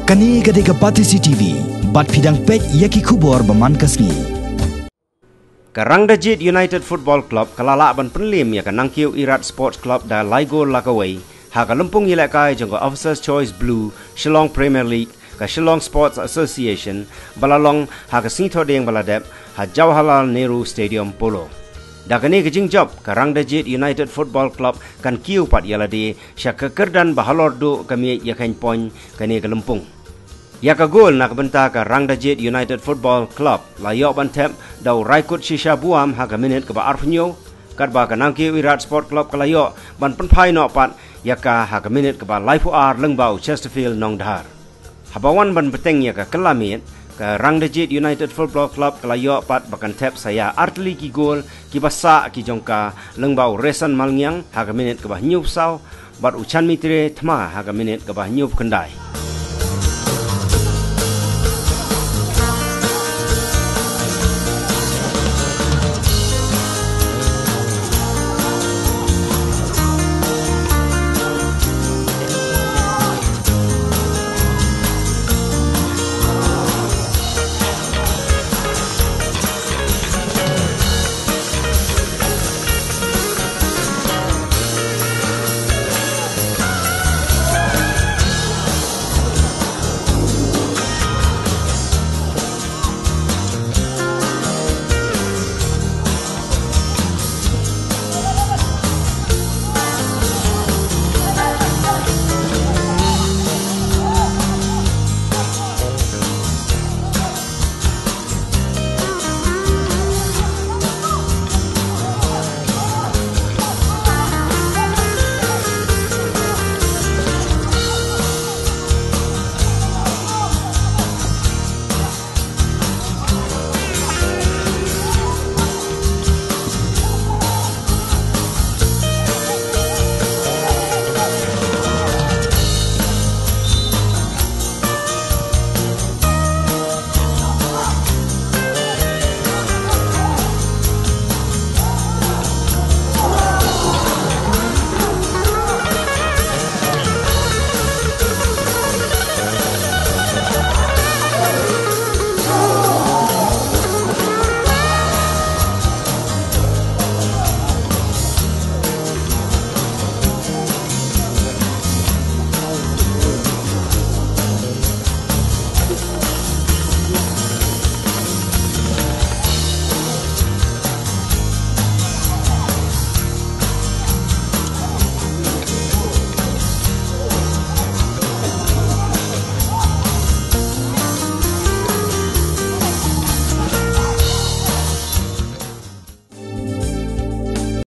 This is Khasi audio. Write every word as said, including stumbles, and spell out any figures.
Kane ka dei ka Batesi T V, bad phi dang peit ïa ki khubor ba man ka sngi. Ka Rangdajied United Football Club ka la lah ban pynliem ïa ka Nangkiew Irat Sports Club da lai gol la kawei ha ka lympung ïalehkai jong ka Officers Choice Blue Shillong Premier League, ka Shillong Sports Association, ba la long ha ka sngi Thohdieng ba la dep ha Jawaharlal Nehru Stadium, Polo. Da kane ka jingjop, ka Rangdajied United Football Club kan kiew pat ïa lade sha ka kyrdan ba halor duh ka miej ïakheiñ point kane ka lympung. Ïa ka gol na ka bynta ka Rangdajied United Football Club la ïoh ban thep da u Raikut Shisha Buam ha ka minit kaba arphew hynñiew, katba ka Nangkiew Irat Sport Club ka la ïoh ban pynphai noh pat ïa ka ha ka minit kaba laiphew ar lyngba u Chesterfield Nongdhar. Haba wan ban bteng ïa ka kylla miet, ka Rangdajied United Football Club ka la ïoh pat ba kan thep sa ïa artylli ki gol kiba sah ki jong ka lyngba u Resan Malngiang ha ka minit kaba hynñiewphew saw bad u Chanmitre Thma ha ka minit kaba hynñiewphew khyndai.